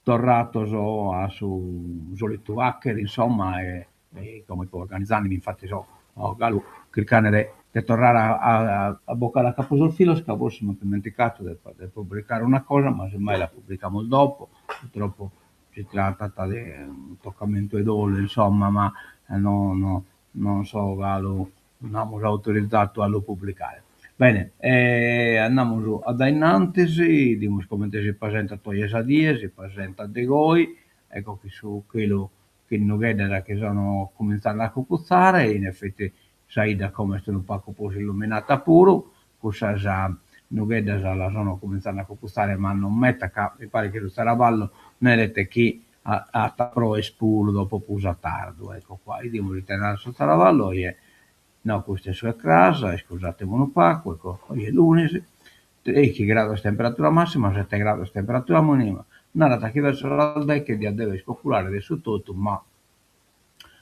Torrados a su solitu fàghere, insomma, e como apo organizandemi, infatti so galu chircande de de torrare a a bocare a capu sos filos ca forsis m'apo ismentigadu de de publicare una cosa, ma semmai la publicamus dopo, purtroppo si tratat de unu tocamentu 'e dolu, insomma, ma no no non so galu no amus autorizadu a lu publicare. Bene andamus a dae innantis, 'idimus comente si presentat oje sa die, si presentat de goi, ecco chi su chelu chin nugheddas chi sono cuminzande a cucuzzare, in effetti sa 'idda como est unu pagu prus illuminata puru, cussas nugheddas la sono cuminzande a cucuzzare ma non meta ca mi paret chi su zaraballu neret chi at a proer puru dopo prus a tardu, ecco qua, 'idimus ite narat su zaraballu oje, no custu est su 'e cras, iscusatemi unu pagu, ecco, oje est lunis, treichi grados temperatura massima, sette grados temperatura minima, narat chi verso sas deche diat dever coculare de su totu, ma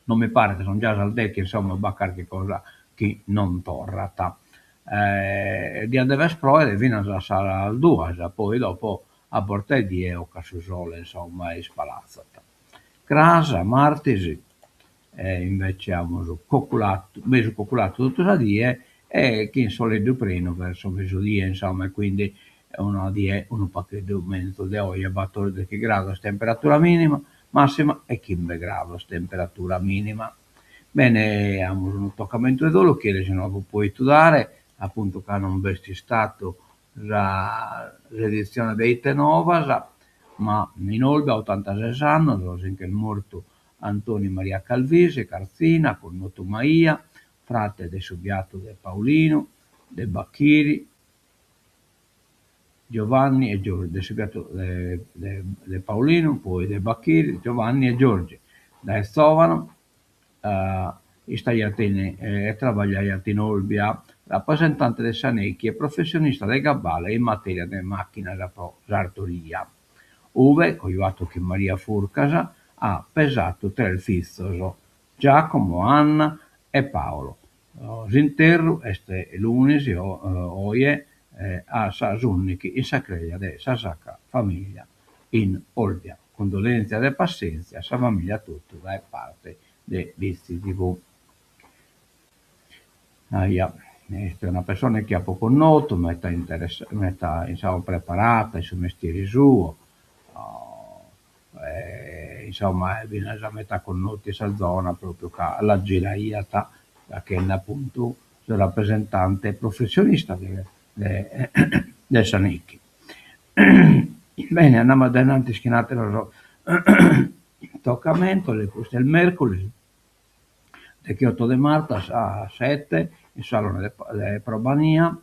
non mi paret, son già sas deche, insomma b'at carchi cosa chi non torrat. Diat dever proer finas a sas duas, poi dopo a borta 'e die 'ocat su sole, insomma, e ispalatzat. Cras, martis, invece amus coculatu, mesu coculatu totu sa die e chin soleddu prenu verso mesudie, insomma, e quindi una die unu pagheddu menzus de oje, battordichi grados temperatura minima, massima e chimbe grados temperatura minima. Bene, amus unu tocamentu 'e dolu chi eris no apo poitu dare, appuntu ca non b'est istatu sa s'editzione de Ite Novas, ma in Olbia a ottantases annos si nch'est mortu Antoni Maria Calvisi, Cartzina, connotu Maia, frate de su Biatu de Paulinu, de Bachiri, Giovanni e Giorgi, de su Biatu de de de Paulinu, poi de Bachiri, Giovanni e Giorgi. Dae zovanu istaiat in e trabagliaiat in Olbia, rapresentante de sa Necchi e professionista de gabbale in materia de màchinas pro sartoria, ube, cojuatu chin Maria Furcas, at pesatu tres fizos, Giacomo, Anna e Paolo. S'interru est lunis, oje, a sas ùndichi in sa creja de sa Sacra Famiglia in Olbia. Cundolèntzias e passèntzia a sa famìlia totu dae parte de Bitzi TV. Aia, est una pessone chi apo connotu, meta interessa meta insomma preparata in su mestieri suo, e insomma finas meta connotu in sa zona propriu ca la giraiat fachende appuntu su rappresentante professionista de de de sa Necchi. Bene, andamus addainantis chin atteros toccamentos e custu est merculis dechiotto de martu a sas sette in su salone de de Probania,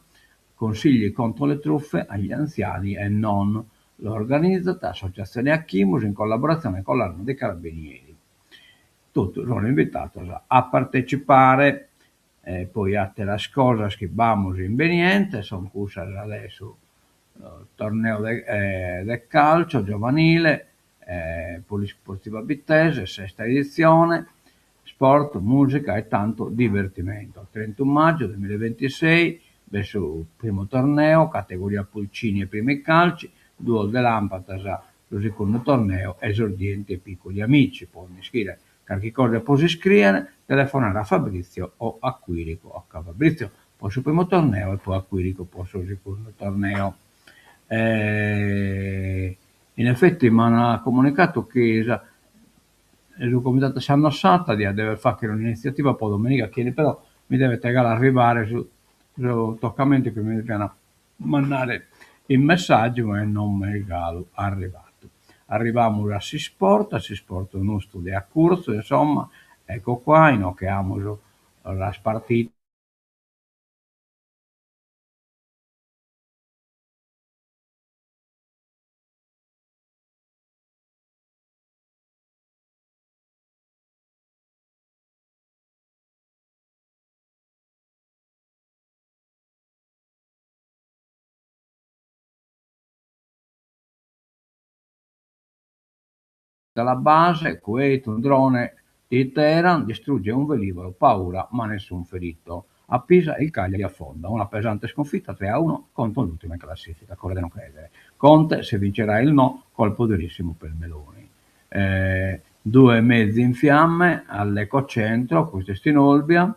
consigli contro le truffe agli anziani e non. Lo organizat Associazione Achimus in collaboratzione con l'Arma dei Carabinieri. Totus sono invitados a partecipare. E poi atteras cosas chi b'amus imbeniente son cussas de su torneo de de calcio giovanile Polisportiva Bittese, sesta editzione, sport, musica e tanto divertimento. Trentunu maggio duemilaventisei b'est su primu torneo, categoria pulcini e primi calci, duos de làmpadas su segundu torneo, esordienti e piccoli amici. Po nd'ischire carchi cosa e po s'iscrìere, telefonare a Fabrizio o a Quirico, a Fabrizio po su primu torneo e poi a Quirico po su segundu torneo. In effetti m'an comunicatu chi sa su comitatu 'e sa Nossata diat dever fagher un'initziativa po dominiga chi 'enit, però mi devet galu arrivare su su toccamentu chi mi devian mandare in messaggiu e non m'est galu arrivatu. Arrivamus a s'isport, a s'isport nostru de acurzu, insomma, ecco qua, inoghe amus sas partidas Dalla base, Kuwait, un drone di Teheran distrugge un velivolo, paura ma nessun ferito. A Pisa il Cagliari affonda, una pesante sconfitta 3-1 contro l'ultima in classifica, cosa da non credere. Conte, se vincerà il no, colpo durissimo per Meloni. Due mezzi in fiamme all'ecocentro, custu est in Olbia,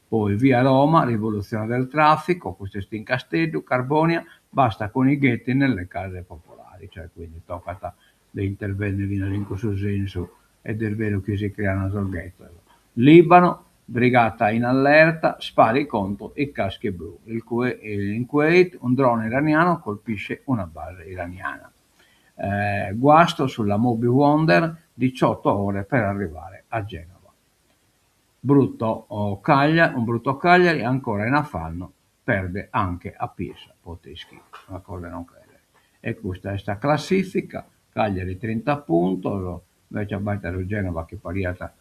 poi via Roma, rivoluzione del traffico, custu est in Casteddu, Carbonia, basta con i ghetti nelle case popolari, cioè quindi tocat de intervenni finas in cussu sensu e est beru chi si crean sos ghettos. Libano, brigata in allerta, spari contro i caschi blu. In Kuwait un drone iraniano colpisce una base iraniana. Guasto sulla Moby Wonder, 18 ore per arrivare a Genova. Brutto Cagliari, un brutto Cagliari ancora in affanno, perde anche a Pisa, pote ischire, una cosa 'e non credere. E custa est sa classifica, Cagliari trinta puntos, invece b'at su Genova chi pariat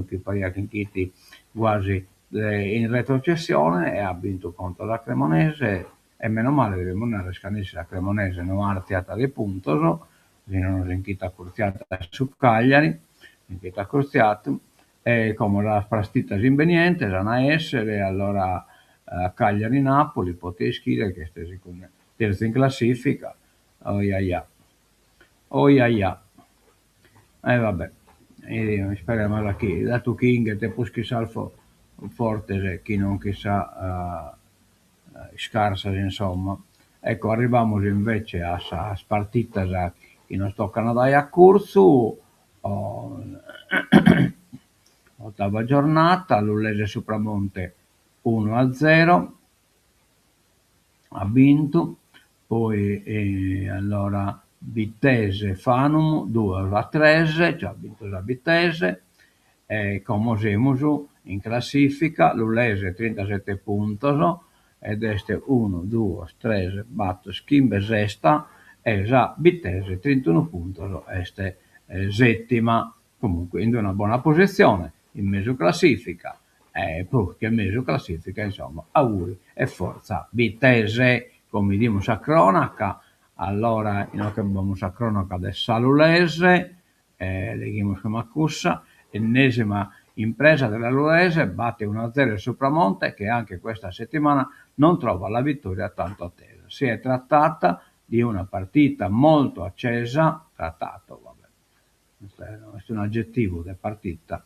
chi pariat chi nch'it guasi in retrocessione e at bintu contra sa Cremonese e meno male devimus narrer ca nessi sa Cremonese no artziat de puntos, si nono si nch'it acurtziat a su Cagliari, si nch'it acurtziatu e como sas partitas imbenientes an a essere allora Cagliari-Napoli, pote ischire chi est terzu in classifica, oiaia oiaia E va bè, isperemus chi, datu chi 'inghet prus chi sas fortes chi non chi sas iscarsas insomma. Ecco arrivamus invece a sas partitas chi nos tocan dae a curzu, ottava giornata, Lulese Supramonte unu a zero, at bintu, poi allora Bittese Fanum duos a tres, cioè at bintu sa Bittese, e como semus in classifica, Lulese trintasette puntos ed est unu duos tres bator chimbe sesta e sa Bittese trintunu puntos est settima, comunque in una bona positzione in mesu classifica e prus che mesu classifica insomma auguri e fortza Bittese. Como 'idimus sa cronaca, allora inoghe b'amus sa cronaca de sa Lulese e leghimus como a cussa, ennesima impresa della Lulese, batte unu a zero il Supramonte che anche questa settimana non trova la vittoria tanto attesa. Si è trattata di una partita molto accesa, trattato, vabbè, est un'aggettivu de partita,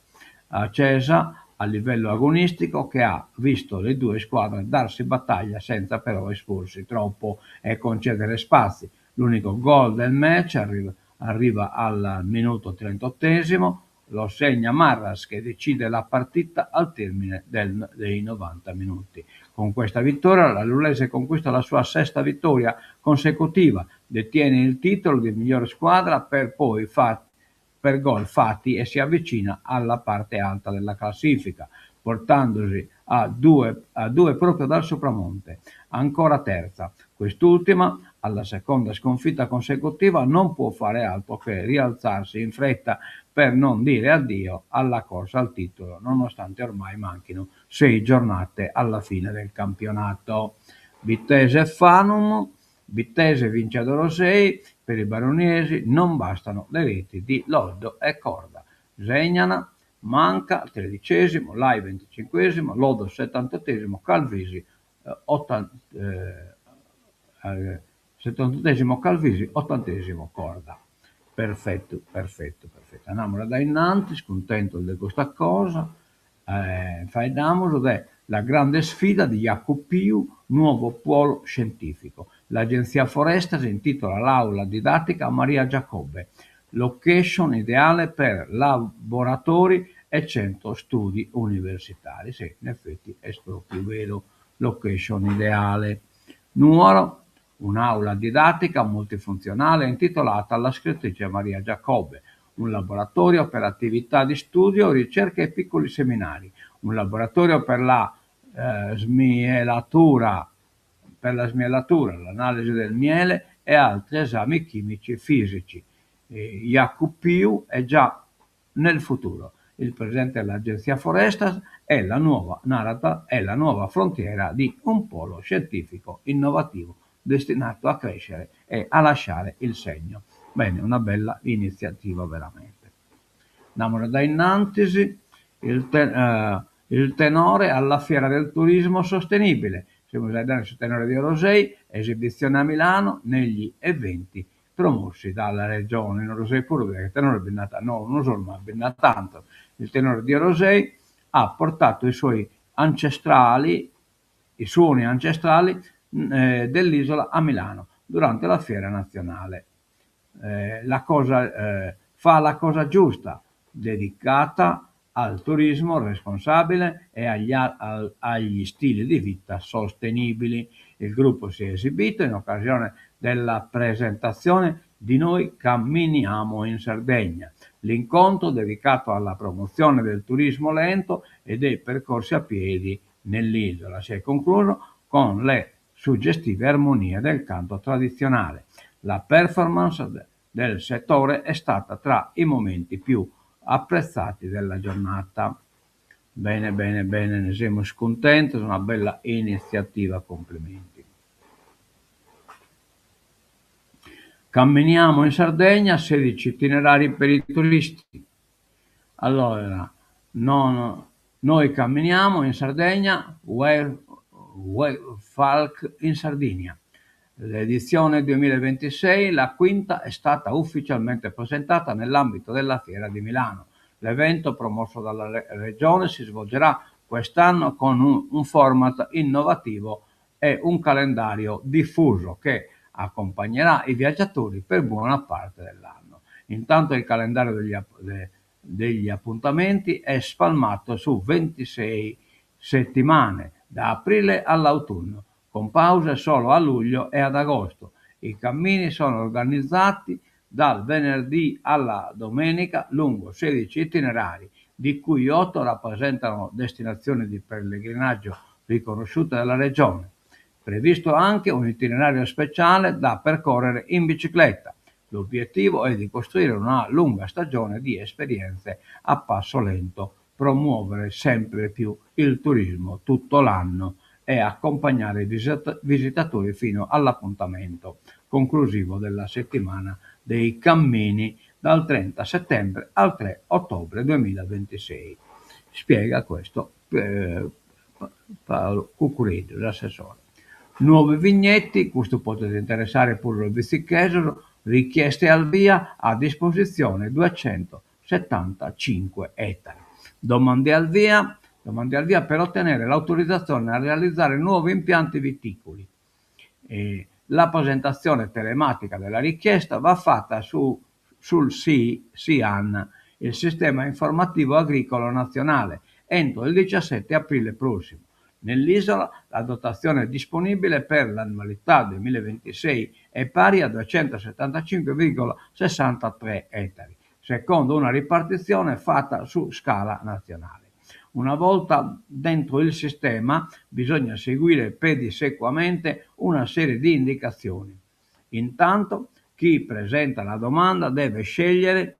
accesa a livello agonistico che ha visto le due squadre darsi battaglia senza però esporsi troppo e concedere spazi. L'unico gol del match arriva, arriva al minuto 38esimo, lo segna Marras che decide la partita al termine del, dei 90 minuti. Con questa vittoria la Lulese conquista la sua sesta vittoria consecutiva, detiene il titolo di miglior squadra per poi far per gol fatti e si avvicina alla parte alta della classifica, portandosi a due, a due proprio dal Supramonte, ancora terza. Quest'ultima, alla seconda sconfitta consecutiva, non può fare altro che rialzarsi in fretta per non dire addio alla corsa al titolo, nonostante ormai manchino sei giornate alla fine del campionato. Bittese Fanum, Bittese vince ad Orosei, per i baroniesi non bastano le reti di Loddo e Corda. Segnana, Manca al tredicesimo, Lai venticinquesimo, Loddo settantottesimo, Calvisi eh, ottant, eh, eh, settantottesimo Calvisi, ottantesimo Corda. Perfettu, perfettu, perfettu. Andamus a dae innantis, cuntentos de custa cosa. Eh, faeddamus de la grande sfida di Jacu Piu, nuovo polo scientifico. L'agenzia Forestas intitola l'aula didattica a Maria Giacobbe, location ideale per laboratori e centro studi universitari. Sì, in effetti è proprio vero, location ideale. Nuoro, un'aula didattica multifunzionale intitolata alla scrittrice Maria Giacobbe, un laboratorio per attività di studio, ricerca e piccoli seminari, un laboratorio per la eh, smielatura, per la smielatura, l'analisi del miele e altri esami chimici e fisici. Eh, Jacu Piu è già nel futuro. Il presidente dell'agenzia Forestas è la nuova, narrat, è la nuova frontiera di un polo scientifico innovativo destinato a crescere e a lasciare il segno. Bene, una bella iniziativa veramente. Andamus dae innantis, il, te, eh, il tenore alla fiera del turismo sostenibile. Semus faeddende de su tenore de Orosei, esibizione a Milano negli eventi promossi dalla Regione. In Orosei puru de tenores bi nd'at no unu solu ma bi nd'at tantos. Il tenore di Orosei ha portato i suoi ancestrali, i suoni ancestrali dell'isola a Milano durante la fiera nazionale. La cosa fa la cosa giusta, dedicata al turismo responsabile e agli, agli stili di vita sostenibili. Il gruppo si è esibito in occasione della presentazione di Noi camminiamo in Sardegna, l'incontro dedicato alla promozione del turismo lento e dei percorsi a piedi nell'isola. Si è concluso con le suggestive armonie del canto tradizionale. La performance del settore è stata tra i momenti più apprezzati della giornata. Bene, bene, bene, ne semus cuntentos, una bella iniziativa, complimenti. Camminiamo in Sardegna, 16 itinerari per i turisti. Allora, non, noi camminiamo in Sardegna, We, We Walk in Sardinia. L'edizione 2026, la quinta, è stata ufficialmente presentata nell'ambito della Fiera di Milano. L'evento, promosso dalla Regione, si svolgerà quest'anno con un, un format innovativo e un calendario diffuso che accompagnerà i viaggiatori per buona parte dell'anno. Intanto il calendario degli, degli appuntamenti è spalmato su 26 settimane, da aprile all'autunno, con pause solo a luglio e ad agosto. I cammini sono organizzati dal venerdì alla domenica lungo 16 itinerari, di cui 8 rappresentano destinazioni di pellegrinaggio riconosciute dalla Regione. Previsto anche un itinerario speciale da percorrere in bicicletta. L'obiettivo è di costruire una lunga stagione di esperienze a passo lento, promuovere sempre più il turismo tutto l'anno e accompagnare i visitatori fino all'appuntamento conclusivo della settimana dei cammini dal 30 settembre al 3 ottobre 2026. Spiega questo eh, Paolo Cuccureddu, l'assessore. Nuovi vigneti, custu podet interessare puru sos bitzichesos, richieste al via, a dispositzione 275 ettari. Domande al via, domande al via per ottenere l'autorizzazione a realizzare nuovi impianti viticoli. Eh, la presentazione telematica della richiesta va fatta su, sul SIAN, il Sistema Informativo Agricolo Nazionale, entro il 17 aprile prossimo. Nell'isola la dotazione disponibile per l'annualità 2026 è pari a 275,63 ettari, secondo una ripartizione fatta su scala nazionale. Una volta dentro il sistema bisogna seguire pedissequamente una serie di indicazioni. Intanto chi presenta la domanda deve scegliere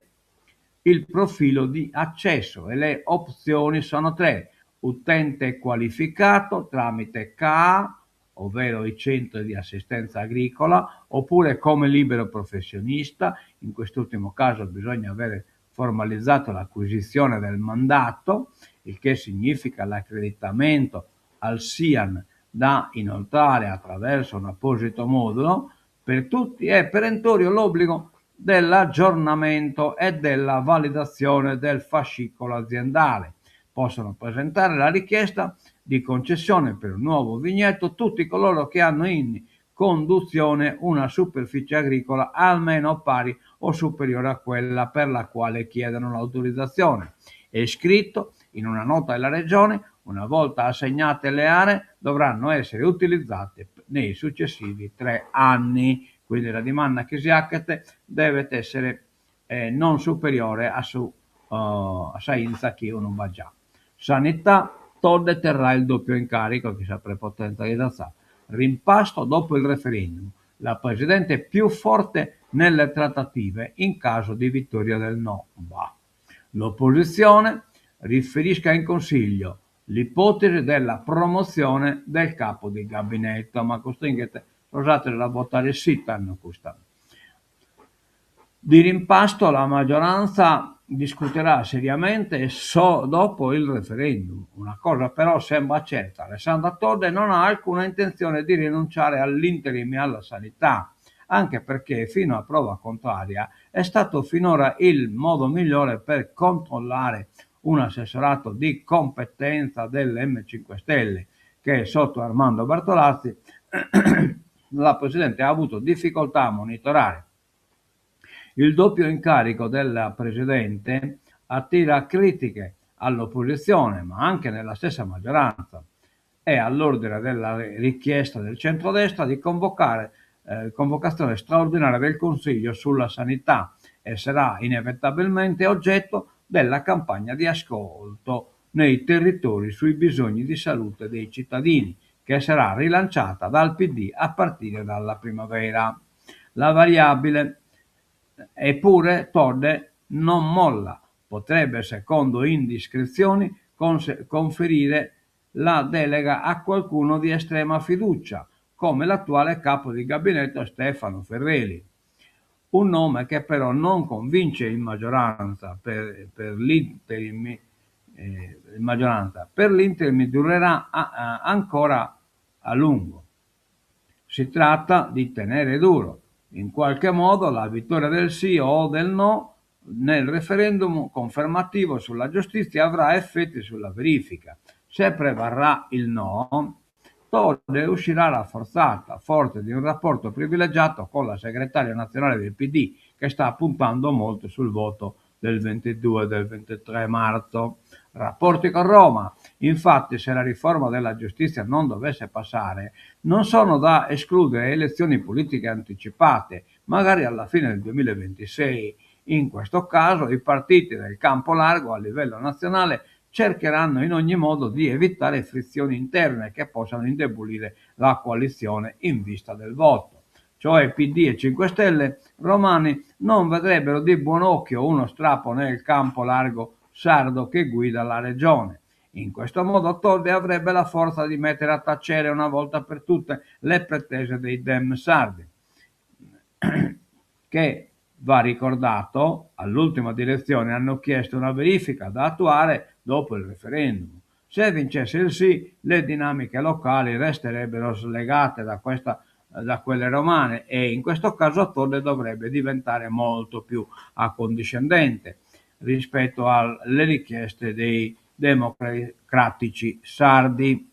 il profilo di accesso e le opzioni sono tre. Utente qualificato tramite CAA, ovvero i centri di assistenza agricola, oppure come libero professionista, in quest'ultimo caso bisogna avere formalizzato l'acquisizione del mandato, il che significa l'accreditamento al SIAN da inoltrare attraverso un apposito modulo, per tutti è perentorio l'obbligo dell'aggiornamento e della validazione del fascicolo aziendale. Possono presentare la richiesta di concessione per un nuovo vigneto tutti coloro che hanno in conduzione una superficie agricola almeno pari o superiore a quella per la quale chiedono l'autorizzazione. È scritto in una nota della Regione, una volta assegnate le aree dovranno essere utilizzate nei successivi tre anni. Quindi la dimanda chi si 'achet devet essere eh, non superiore a su uh, a sa 'inza chi unu b'at già. Sanità, Todde terrà il doppio incarico, chi sa prepotenza chi s'at Rimpasto dopo il referendum. La Presidente più forte nelle trattative in caso di vittoria del no. Bah. L'opposizione riferisca in Consiglio l'ipotesi della promozione del capo di gabinetto, ma costringhet sos àteros a votare sì tando custa. Di rimpasto la maggioranza. Discuterà seriamente so dopo il referendum. Una cosa però sembra certa, Alessandra Todde non ha alcuna intenzione di rinunciare all'interim e alla sanità, anche perché, fino a prova contraria, è stato finora il modo migliore per controllare un assessorato di competenza dell'M5 Stelle, che sotto Armando Bartolazzi la Presidente ha avuto difficoltà a monitorare. Il doppio incarico della Presidente attira critiche all'opposizione, ma anche nella stessa maggioranza. È all'ordine della richiesta del centrodestra di convocare eh, convocazione straordinaria del Consiglio sulla sanità e sarà inevitabilmente oggetto della campagna di ascolto nei territori sui bisogni di salute dei cittadini, che sarà rilanciata dal PD a partire dalla primavera. La variabile Eppure Todde non molla, potrebbe, secondo indiscrezioni, conferire la delega a qualcuno di estrema fiducia, come l'attuale capo di gabinetto Stefano Ferreli. Un nome che però non convince in maggioranza per, per l'interim, eh, maggioranza. Per l'interim durerà a, a, ancora a lungo. Si tratta di tenere duro. In qualche modo la vittoria del sì o del no nel referendum confermativo sulla giustizia avrà effetti sulla verifica. Se prevarrà il no, Todde uscirà rafforzata, forte di un rapporto privilegiato con la segretaria nazionale del PD, che sta puntando molto sul voto del 22 e del 23 marzo. Rapporti con Roma. Infatti, se la riforma della giustizia non dovesse passare, non sono da escludere elezioni politiche anticipate, magari alla fine del 2026. In questo caso i partiti del campo largo a livello nazionale cercheranno in ogni modo di evitare frizioni interne che possano indebolire la coalizione in vista del voto. Cioè PD e 5 Stelle romani non vedrebbero di buon occhio uno strappo nel campo largo sardo che guida la regione. In questo modo Todde avrebbe la forza di mettere a tacere una volta per tutte le pretese dei Dem sardi, che, va ricordato, all'ultima direzione hanno chiesto una verifica da attuare dopo il referendum. Se vincesse il sì, le dinamiche locali resterebbero slegate da, questa, da quelle romane e in questo caso Todde dovrebbe diventare molto più accondiscendente rispetto alle richieste dei democratici sardi.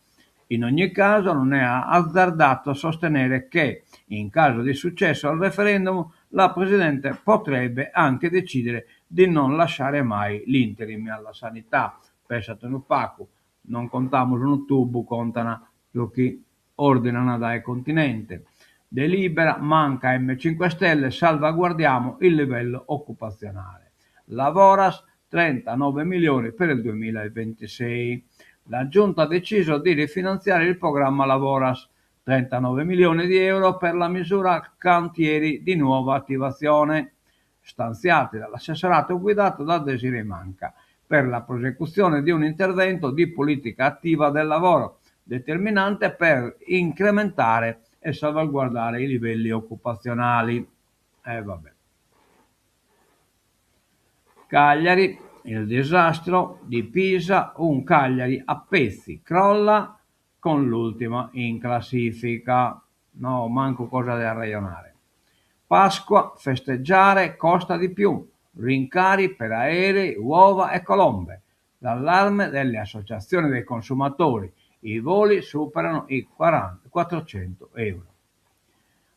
In ogni caso non è azzardato sostenere che, in caso di successo al referendum, la Presidente potrebbe anche decidere di non lasciare mai l'interim alla sanità. Pensate unu pagu, non contamus unu tubu, contan su chi ordinan dae continente. Delibera, Manca M5 Stelle, salvaguardiamo il livello occupazionale. Lavoras, 39 milioni per il 2026. La Giunta ha deciso di rifinanziare il programma Lavoras, 39 milioni di euro per la misura cantieri di nuova attivazione, stanziati dall'assessorato guidato da Desirée Manca, per la prosecuzione di un intervento di politica attiva del lavoro, determinante per incrementare e salvaguardare i livelli occupazionali. Eh, vabbè. Cagliari, il disastro di Pisa, un Cagliari a pezzi, crolla con l'ultima in classifica. No, manco cosa da arrejonare. Pasqua, festeggiare costa di più. Rincari per aerei, uova e colombe. L'allarme delle associazioni dei consumatori. I voli superano i 40, 400 euro.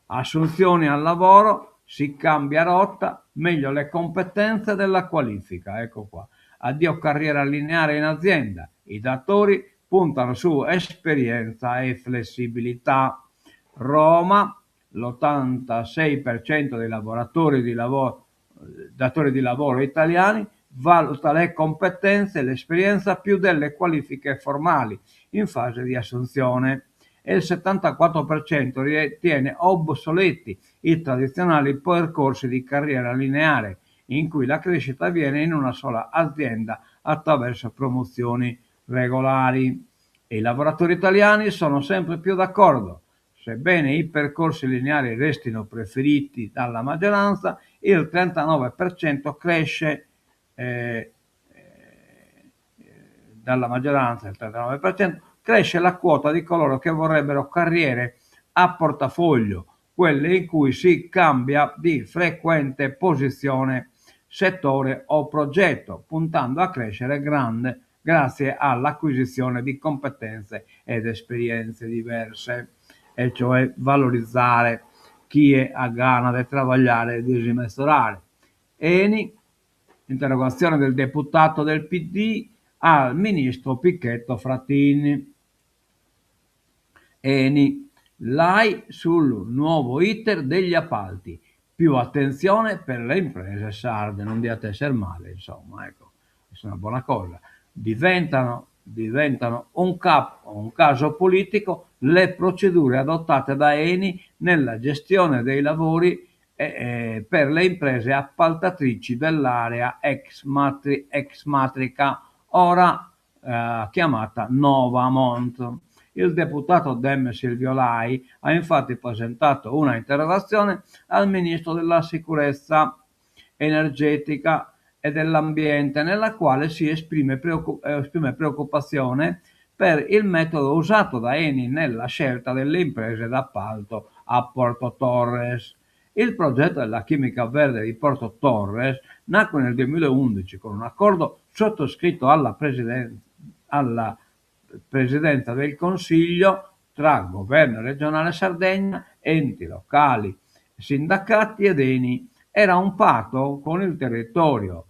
Assunzioni al lavoro, si cambia rotta, meglio le competenze della qualifica. Ecco qua. Addio carriera lineare in azienda. I datori puntano su esperienza e flessibilità. Roma, l'86% dei lavoratori di lavoro, datori di lavoro italiani valuta le competenze e l'esperienza più delle qualifiche formali in fase di assunzione e il 74% ritiene obsoleti i tradizionali percorsi di carriera lineare in cui la crescita avviene in una sola azienda attraverso promozioni regolari. E i lavoratori italiani sono sempre più d'accordo. Sebbene i percorsi lineari restino preferiti dalla maggioranza, il 39% cresce, Dalla maggioranza, il 39%, cresce la quota di coloro che vorrebbero carriere a portafoglio, quelle in cui si cambia di frequente posizione, settore o progetto, puntando a crescere grande grazie all'acquisizione di competenze ed esperienze diverse, e cioè valorizzare chie at gana de trabagliare e de si mezzorare. Eni, interrogatzione del deputato del PD al ministro Pichetto Fratin. Eni, Lai sul nuovo iter degli appalti, più attenzione per le imprese sarde, non diat esser male insomma, ecco, est una bona cosa. Diventano diventano un cap un caso politico le procedure adottate da Eni nella gestione dei lavori per le imprese appaltatrici dell'area ex matri ex Matrica, ora chiamata Novamont. Il deputato Dem Silvio Lai ha infatti presentato una interrogazione al ministro della sicurezza energetica e dell'ambiente nella quale si esprime, preoccup- esprime preoccupazione per il metodo usato da Eni nella scelta delle imprese d'appalto a Porto Torres. Il progetto della chimica verde di Porto Torres nacque nel 2011 con un accordo sottoscritto alla, presiden- alla Presidenza del Consiglio tra Governo regionale Sardegna, enti locali, sindacati ed Eni. Era un patto con il territorio,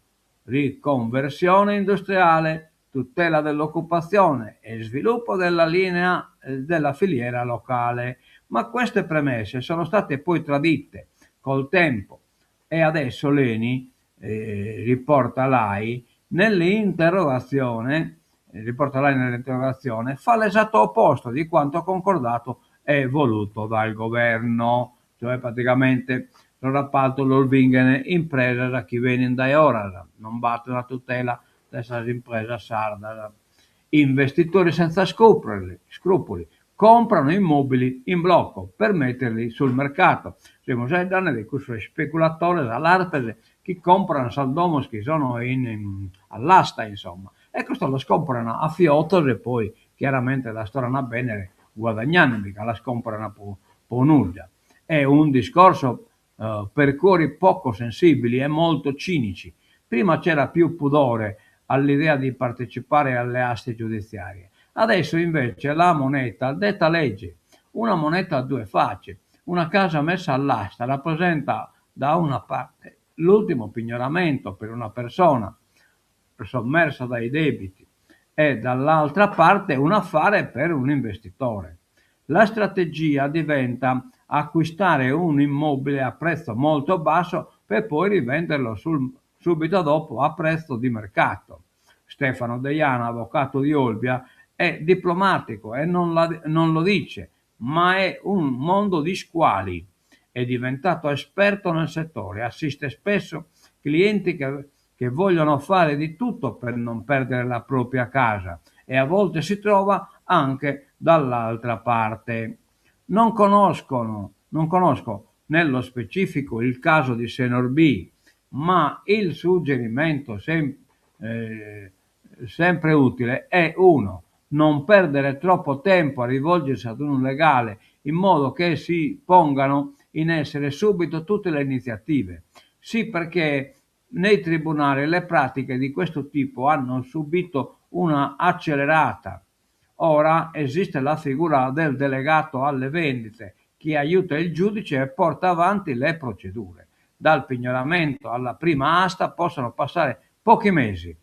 riconversione industriale, tutela dell'occupazione e sviluppo della linea della filiera locale. Ma queste premesse sono state poi tradite col tempo e adesso l'Eni, eh, riporta Lai, nell'interrogazione, riporta Lai nell'interrogazione, fa l'esatto opposto di quanto concordato e voluto dal governo, cioè praticamente sos appaltos los binchen impresas chi benin dae 'oras, non b'at una tutela de sas impresas sardas. Investitori senza scrupoli, scrupoli comprano immobili in blocco per metterli sul mercato. Semus faeddende de cussos ispeculadores alarpes chi comporan sas domos chi sono in in all'asta insomma e custos los comporan a fiotos e poi chiaramente las torran a bendere guadagnandebi ca las comporan po po nudda. È un discorso per cuori poco sensibili e molto cinici. Prima c'era più pudore all'idea di partecipare alle aste giudiziarie. Adesso invece la moneta detta legge, una moneta a due facce. Una casa messa all'asta rappresenta da una parte l'ultimo pignoramento per una persona sommersa dai debiti e dall'altra parte un affare per un investitore. La strategia diventa acquistare un immobile a prezzo molto basso per poi rivenderlo sul, subito dopo a prezzo di mercato. Stefano Deiana, avvocato di Olbia, è diplomatico e non, la, non lo dice, ma è un mondo di squali. È diventato esperto nel settore, assiste spesso clienti che, che vogliono fare di tutto per non perdere la propria casa e a volte si trova anche dall'altra parte. Non conoscono, non conosco nello specifico il caso di Senorbì, ma il suggerimento sem- eh, sempre utile è uno, non perdere troppo tempo a rivolgersi ad un legale in modo che si pongano in essere subito tutte le iniziative. Sì, perché nei tribunali le pratiche di questo tipo hanno subito una accelerata. Ora esiste la figura del delegato alle vendite che aiuta il giudice e porta avanti le procedure. Dal pignoramento alla prima asta possono passare pochi mesi.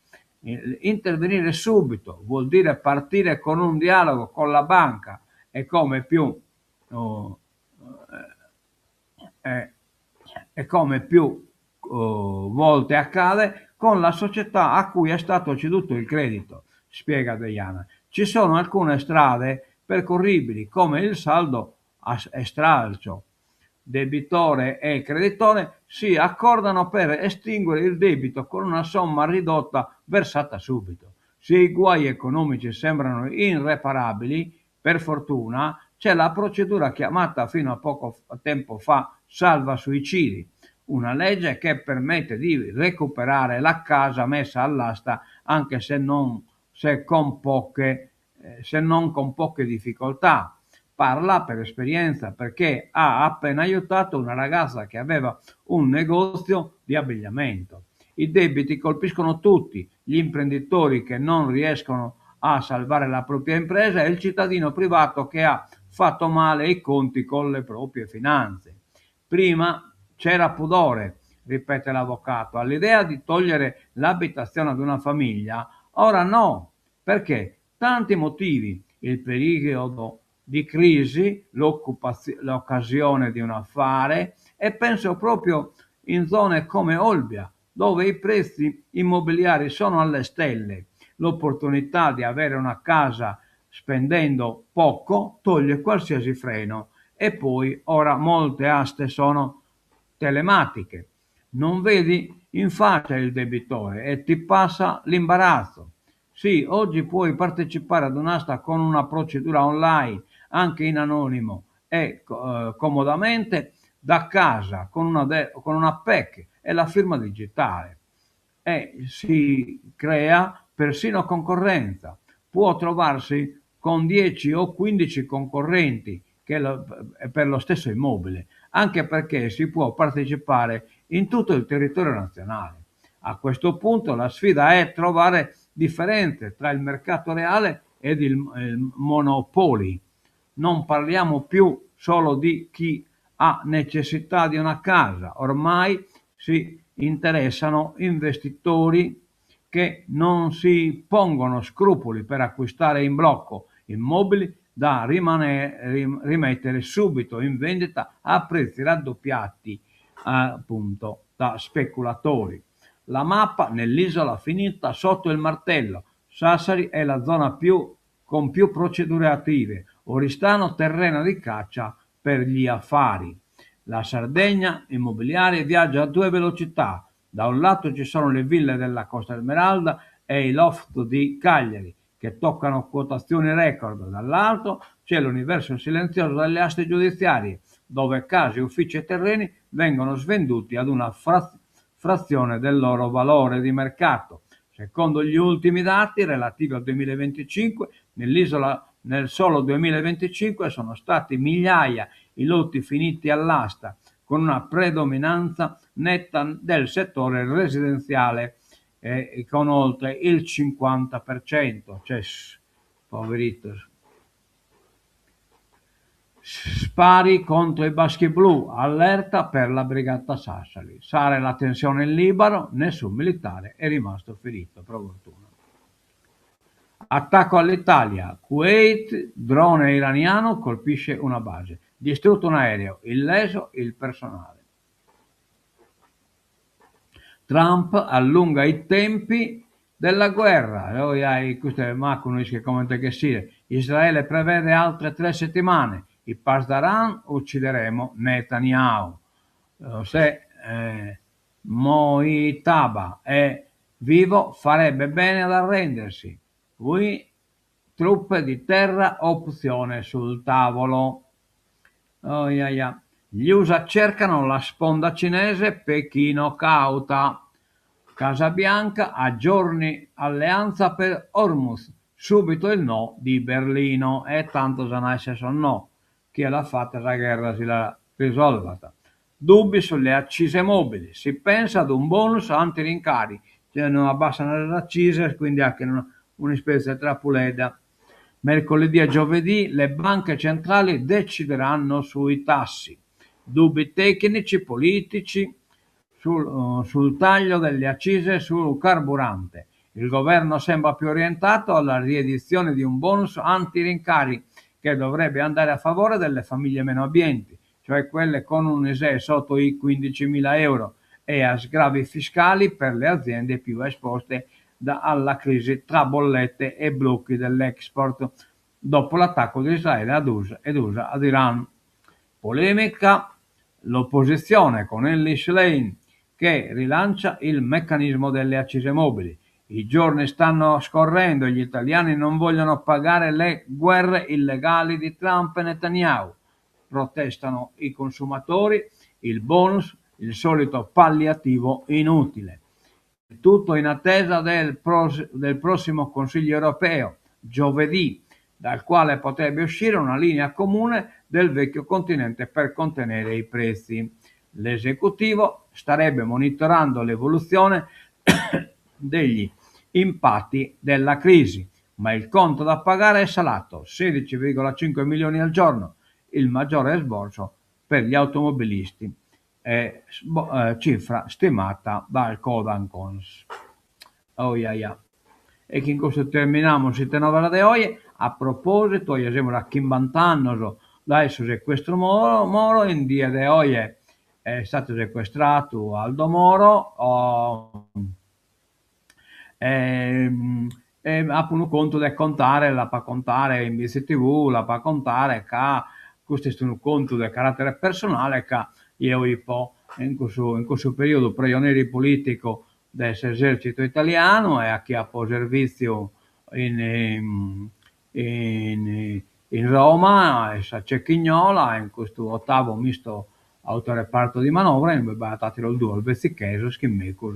Intervenire subito vuol dire partire con un dialogo con la banca e come più, oh, eh, e come più oh, volte accade con la società a cui è stato ceduto il credito, spiega Deiana. Ci sono alcune strade percorribili come il saldo e stralcio. Debitore e creditore si accordano per estinguere il debito con una somma ridotta versata subito. Se i guai economici sembrano irreparabili, per fortuna c'è la procedura chiamata fino a poco tempo fa salva suicidi. Una legge che permette di recuperare la casa messa all'asta anche se non, se con poche, se non con poche difficoltà. Parla per esperienza perché ha appena aiutato una ragazza che aveva un negozio di abbigliamento. I debiti colpiscono tutti, gli imprenditori che non riescono a salvare la propria impresa e il cittadino privato che ha fatto male i conti con le proprie finanze. Prima c'era pudore, ripete l'avvocato, all'idea di togliere l'abitazione ad una famiglia, ora no. Perché? Tanti motivi. Il periodo di crisi, l'occasione di un affare e penso proprio in zone come Olbia, dove i prezzi immobiliari sono alle stelle. L'opportunità di avere una casa spendendo poco toglie qualsiasi freno e poi ora molte aste sono telematiche. Non vedi in faccia il debitore e ti passa l'imbarazzo. Sì, oggi puoi partecipare ad un'asta con una procedura online, anche in anonimo e comodamente da casa con una, con una PEC e la firma digitale. E si crea persino concorrenza. Può trovarsi con 10 o 15 concorrenti che lo, per lo stesso immobile, anche perché si può partecipare in tutto il territorio nazionale. A questo punto la sfida è trovare differenze tra il mercato reale ed il, il monopoli. Non parliamo più solo di chi ha necessità di una casa, ormai si interessano investitori che non si pongono scrupoli per acquistare in blocco immobili da rimane, rimettere subito in vendita a prezzi raddoppiati appunto da speculatori. La mappa nell'isola finita sotto il martello. Sassari è la zona più, con più procedure attive. Oristano terreno di caccia per gli affari. La Sardegna immobiliare viaggia a due velocità. Da un lato ci sono le ville della Costa Smeralda e i loft di Cagliari, che toccano quotazioni record, dall'altro c'è l'universo silenzioso delle aste giudiziarie, dove case, uffici e terreni vengono svenduti ad una frazione del loro valore di mercato. Secondo gli ultimi dati relativi al 2025, nell'isola nel solo 2025 sono stati migliaia i lotti finiti all'asta, con una predominanza netta del settore residenziale eh, con oltre il 50%. Cioè, poverito. Spari contro i baschi blu, allerta per la brigata Sassari. Sale la tensione in Libano, nessun militare è rimasto ferito, per fortuna. Attacco all'Italia, Kuwait, drone iraniano colpisce una base, distrutto un aereo, illeso il personale. Trump allunga i tempi della guerra. Questo è che sia. Israele prevede altre tre settimane. I Pasdaran uccideremo Netanyahu. Se eh, Moitaba è vivo farebbe bene ad arrendersi. Qui truppe di terra opzione sul tavolo. Oh, yeah, yeah. Gli USA cercano la sponda cinese, Pechino cauta. Casa Bianca aggiorni alleanza per Hormuz. Subito il no di Berlino. E tanto se nasce son no. Chi l'ha fatta la guerra si l'ha risolta. Dubbi sulle accise mobili. Si pensa ad un bonus anti-rincari. Cioè non abbassano le accise, quindi anche una, una specie di trappoledda. Mercoledì e giovedì le banche centrali decideranno sui tassi. Dubbi tecnici, politici sul, sul taglio delle accise sul carburante. Il governo sembra più orientato alla riedizione di un bonus anti-rincari che dovrebbe andare a favore delle famiglie meno abbienti, cioè quelle con un ISEE sotto i 15.000 euro e a sgravi fiscali per le aziende più esposte da, alla crisi tra bollette e blocchi dell'export dopo l'attacco di Israele ad USA ed USA ad Iran. Polemica l'opposizione con Elly Schlein che rilancia il meccanismo delle accise mobili. I giorni stanno scorrendo e gli italiani non vogliono pagare le guerre illegali di Trump e Netanyahu. Protestano i consumatori, il bonus Il solito palliativo inutile. Tutto in attesa del, pros- del prossimo Consiglio europeo, giovedì, dal quale potrebbe uscire una linea comune del vecchio continente per contenere i prezzi. L'esecutivo starebbe monitorando l'evoluzione degli impatti della crisi, ma il conto da pagare è salato, 16,5 milioni al giorno, il maggiore esborso per gli automobilisti, è cifra stimata dal Codancons. Oh ia ia. E chin custu terminamus Ite Novas de oje. A propositu, oje semus a chimbant'annos dae su secuestru Moro, in die de oje est istadu secuestradu Aldo Moro e apo unu contu de contare, l'apo a contare in Bitzi TV, l'apo a contare ca custu est unu contu de caratere personale ca jeo 'ipo in cussu in cussu periodu prejoneri politicu de s'esercitu italianu e 'achiapo servitziu in in in Roma, in sa Cecchignola, in custu ottavo misto autoreparto di manovra inue b'at atteros duos betzichesos chin mecus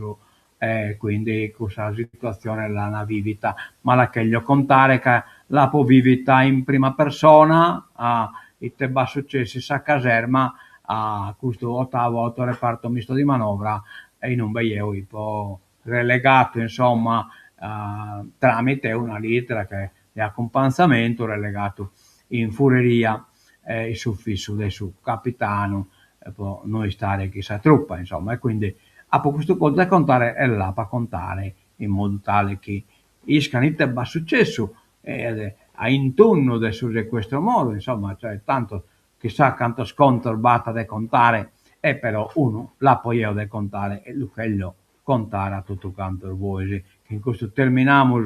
e quindi cussa situazione l'ana vivita, ma la cheglio contare ca l'apo vivita in prima persona a ite b'at successu in sa caserma a custu ottavo autoreparto misto di manovra e inumbe jeo 'ipo relegatu insomma tramite una littera de accumpanzamentu relegatu in Furerìa in s'uffissu de su capitanu po no istare chin sa truppa insomma e quindi apo custu contu de contare e l'apo a contare in modu tale chi iscan ite b'at successu a intunnu de su sequestro Moro, insomma, cioè tantu chissà cantos contos b'at de contare e però unu l'apo jeo de contare e lu cheglio contare a totu cantos bois. Chin custu terminamus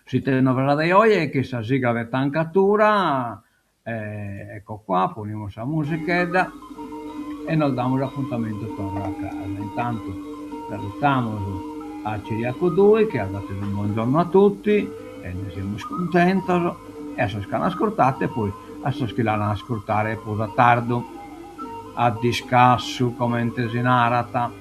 s'Ite Novas de oje chin sa sigla de Tancatura Ecco qua, ponimus sa musichedda e nos damus apuntamentu torra a cras. Intantu salutamus a Ciriaco Dui chi at datu su buongiorno a tutti e nde semus cuntentos e a sos chi an ascurtatu e poi a sos chi l'an a ascurtare prus a tardu a discassu comente si narat.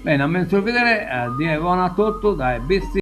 Bene, a menzus bidere, die bona a totu dae Bitzi.